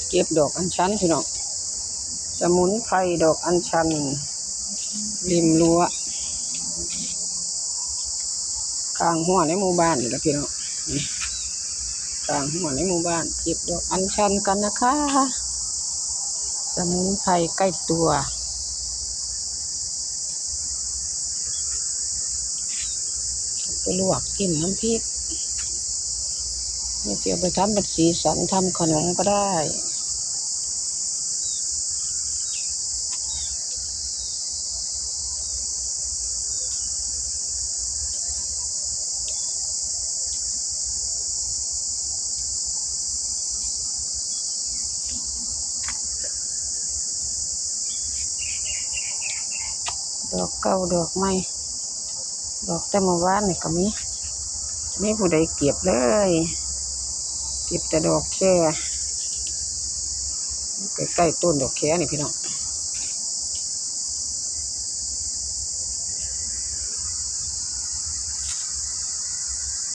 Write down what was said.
ເກັບດອກອັນຊັນພີ່ນ້ອງ ສະໝຸນໄພດອກອັນຊັນ ລິມຮົ້ວ ຂ້າງຮົ້ວໃນໝູ່ບ້ານນີ້ລະພີ່ນ້ອງ ນີ້ ຂ້າງຮົ້ວໃນໝູ່ບ້ານ ເກັບດອກອັນຊັນກັນນະຄະ ສະໝຸນໄພໃກ້ຕົວ ໄປລວກກິນນຳພລິກ ຫຼືຊິເອົາໄປທຳເປັນສີສັນ ທຳຂະໜົມກໍໄດ້. ດອກເກົ່າດອກໃໝ່ ດອກແຕ່ມື້ວານນີ້ກໍມີ ມີຜູ້ໃດເກັບເລີຍ ເກັບແຕ່ດອກແຄ ໃກ້ໆຕົ້ນດອກແຄນີ້ພີ່ນ້ອງ.